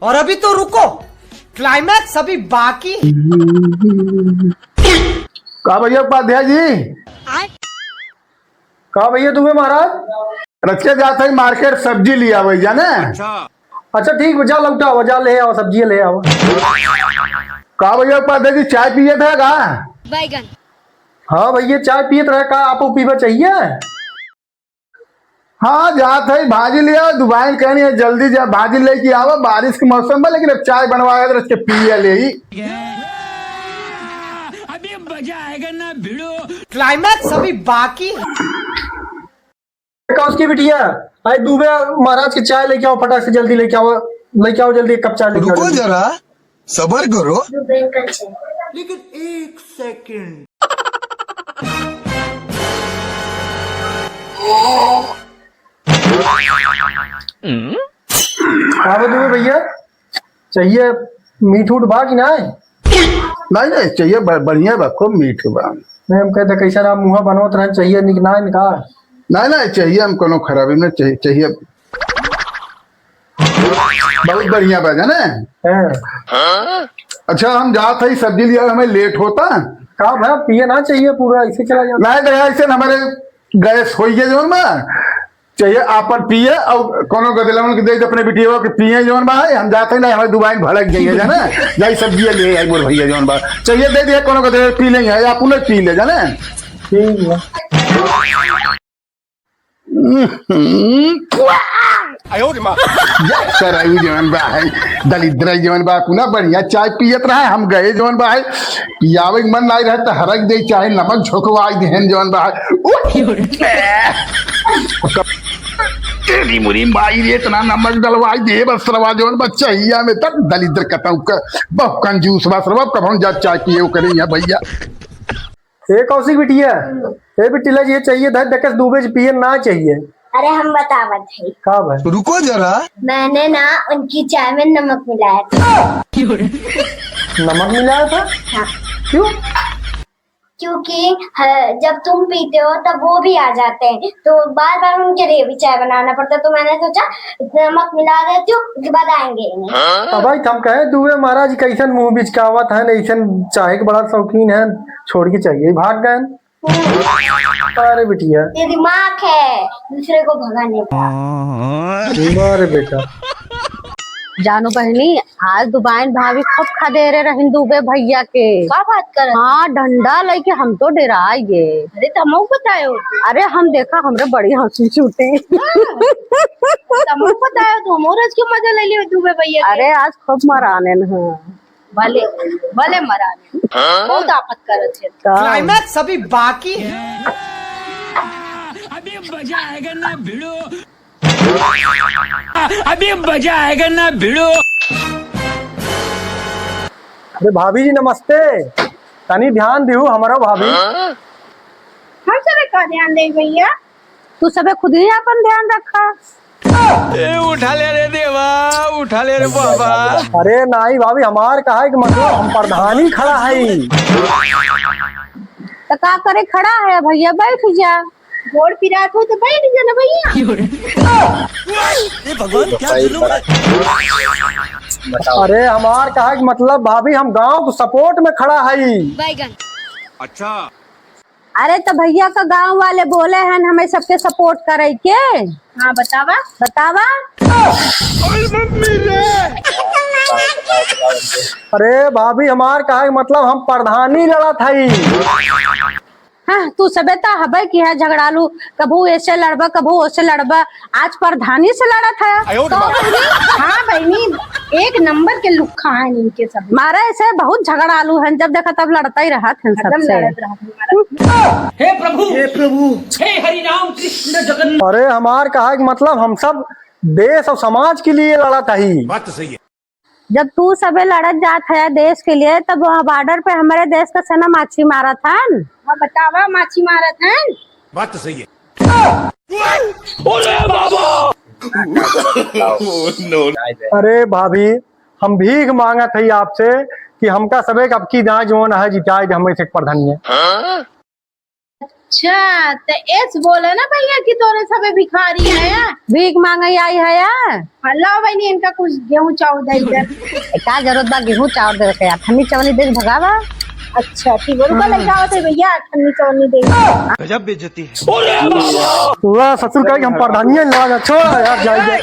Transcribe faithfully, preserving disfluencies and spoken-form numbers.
और अभी तो रुको, climax अभी बाकी है। का भैया उपाध्याय जी? का भैया दुबे महाराज? रचके जात है market सब्जी लियावे जाने। अच्छा। अच्छा ठीक बा, जा लौटा आवा, जा ले आवा, सब्जी ले आवा। का भैया उपाध्याय जी, चाय पिए थे का? बैगन। हाँ भैया, चाय पियत रहे का, आपको पीबा चाहिए? हाँ, जात है, भाजी ले आओ, दुबई कहनी है, जल्दी जा, भाजी लेके आओ, बारिश के मौसम में, लेकिन अब चाय बनवाया, रच के पिए ले ही। अभी मजा आएगा ना भिड़ो। Climax अभी बाकी है। कौस की बिटिया, आई दुबे महाराज की चाय लेके आओ, फटाक से जल्दी लेके आओ, लेके आओ जल्दी एक कप चाय लेके आओ रुको जल्दी। जरा, सबर करो। लेकिन एक सेकंड। का बा दुबे भैया, चाहिए मीठ उठ बा कि नाय? नहीं, नहीं, चाहिए ब-, बढ़िया बा, खूब मीठ बा। नहीं, हम कहते कैसा रहा, मुँह बनवत रहन, चाहिए निक नाय निका? नहीं, नहीं, चाहिए हम कोनो खराबी में चाहिए, चाहिए। बहुत बढ़िया बा, जाने? हाँ। अच्छा, हम जात हई सब्जी लिया, हमें लेट होता। का भा, पिए ना चाहिए पूरा, ऐसे चला जाता। नहीं, तो ऐसे न हमारे गैस होइए जौन बा, चाहिए आपन पिए और कोनो गदेलवन के दे दे अपने बिटिया के पिए जौन बा है, हम जात हई ना, हमें दुबई में भड़क जाइए, जाने? जाई सब्जी ले आई मोर भैया जौन बा, चाहिए दे दिए कोनो गदेल पी लेंगे, आप उन्हें पी ले, जाने? ठीक बा। हम्म, या सराई जवन बा है, दलिद्र जवन बा, कुना बढ़िया चाय पियत रहा, हम गए जवन बा है, पियावे के मन नाई रहे त हरक दे, चाहे नमक झोंकवाई देहन जवन बा है। उठ! तेरी मुरी माई रे, इतना नमक डलवाई दे, बस रवा जवन बा चहिया में तक दलिद्र कतऊ का, बहुत कंजूस बा सरवा, कब हम जा चाय पिए करें यहाँ भैया। ए कौशिक बिटिया, ए बिटिया, ये चाहिए धर, देखस दुबे जी पिए ना चाहिए। अरे हम बतावत है। का भाई? रुको जरा। मैंने ना उनकी चाय में नमक मिलाया था। नमक मिलाया था? हाँ। क्यों? क्योंकि, ह-, जब तुम पीते हो तब वो भी आ जाते हैं, तो बार बार उनके लिए भी चाय बनाना पड़ता है, तो मैंने सोचा इतना नमक मिला देती हूँ, उसके बाद आएंगे ही नहीं। तब भाई हम कहे दुबे महाराज कैसन मुंह बिचकावत है, ऐसन चाय के बड़ा शौकीन है, छोड़ के चाहिए भाग गए। अरे बिटिया। ये दिमाग है दूसरे को भगाने का। अरे बेटा। जानो बहनी, आज दुबाइन भाभी खूब खदेरे रहिन दुबे भैया के। का बात करत? हाँ, डंडा लेके हम तो डेराइ गए। अरे, तमहू बतायो। अरे, हम देखा, हमरे बड़ी हंसी छूटी। हाँ। तमहू बतायो, तो हमहू रच के मजा ले लियो दुबे भैया के। अरे, आज खूब मराने न। भले, भले मरा ले। हाँ? बहुत आफत करत है। का? Climax अभी बाकी है। अभी मजा आएगा ना भिड़ो। अभी मजा आएगा ना भिड़ो। अरे भाभी जी नमस्ते, तनी ध्यान दिहु हमरो भाभी। हाँ? हम सबे का ध्यान दे भैया? तू सबे खुद ही आपन ध्यान रखा। ए, उठा ले रे देवा, उठा ले रे बाबा। अरे नाई भाभी, हमार कहा है कि मतलब हम प्रधानी खड़ा है। तो का करे खड़ा है भैया, बैठ जा। गोड़ पिरात हो तो बैठ जा ना भैया। ए भगवान, क्या जुलूम है। अरे हमार कहा है कि मतलब भाभी हम गांव के support में खड़ा है। बैगन। अच्छा। अरे तो भैया का गांव वाले बोले हैं हमें सबके support करे के। हाँ बतावा। बतावा। अरे भाभी हमार कहा है मतलब हम प्रधानी लड़त हई। हाँ, तू सबे तो हबे कि है झगड़ालू, कभू ऐसे लड़बा, कभू ओसे लड़बा, आज प्रधानी से लड़त है। आयो रे तो बाप। हाँ बहनी, एक नंबर के लुक्खा हैं इनके सब। मारे ऐसे बहुत झगड़ालू हैं, जब देखा तब लड़ता ही रहत हैं हरदम सबसे। लड़त रहत हैं हमारा। हे प्रभु, हे प्रभु, हे हरि राम कृष्ण जगन्नाथ। अरे हमार कहा कि मतलब हम सब देश और समाज के लिए लड़त हई। बात तो सही है। जब तू सबे लड़त जात है देश के लिए, तब वहाँ border पे हमारे देश का सेना माछी मारत हन। हाँ, बतावा, माछी मारत हन। बात तो सही है। अरे बाबा! अरे भाभी, हम भीख मांगत हई आपसे कि हमका सबे के अब की दांय जौन है जिताए दे हमें से प्रधानिया। अच्छा, त एस बोले ना भैया कि तोरे सबे भिखारी है। भीख मांगे आई है या? हाँ, लाओ बहिनी, इनका कुछ गेहूं चाउर दे दे। ए, का जरूरत बा गेहूं चाउर देवे के? अठन्नी चवन्नी दे के भगावा। अच्छा, ठीक बा, रुका, लइका आवत है भैया, अठन्नी चवन्नी दे। गजब बेइज्जती है। वाह, ससुर कहे कि हम प्रधानिया लगा, छोड़ यार, जाइए।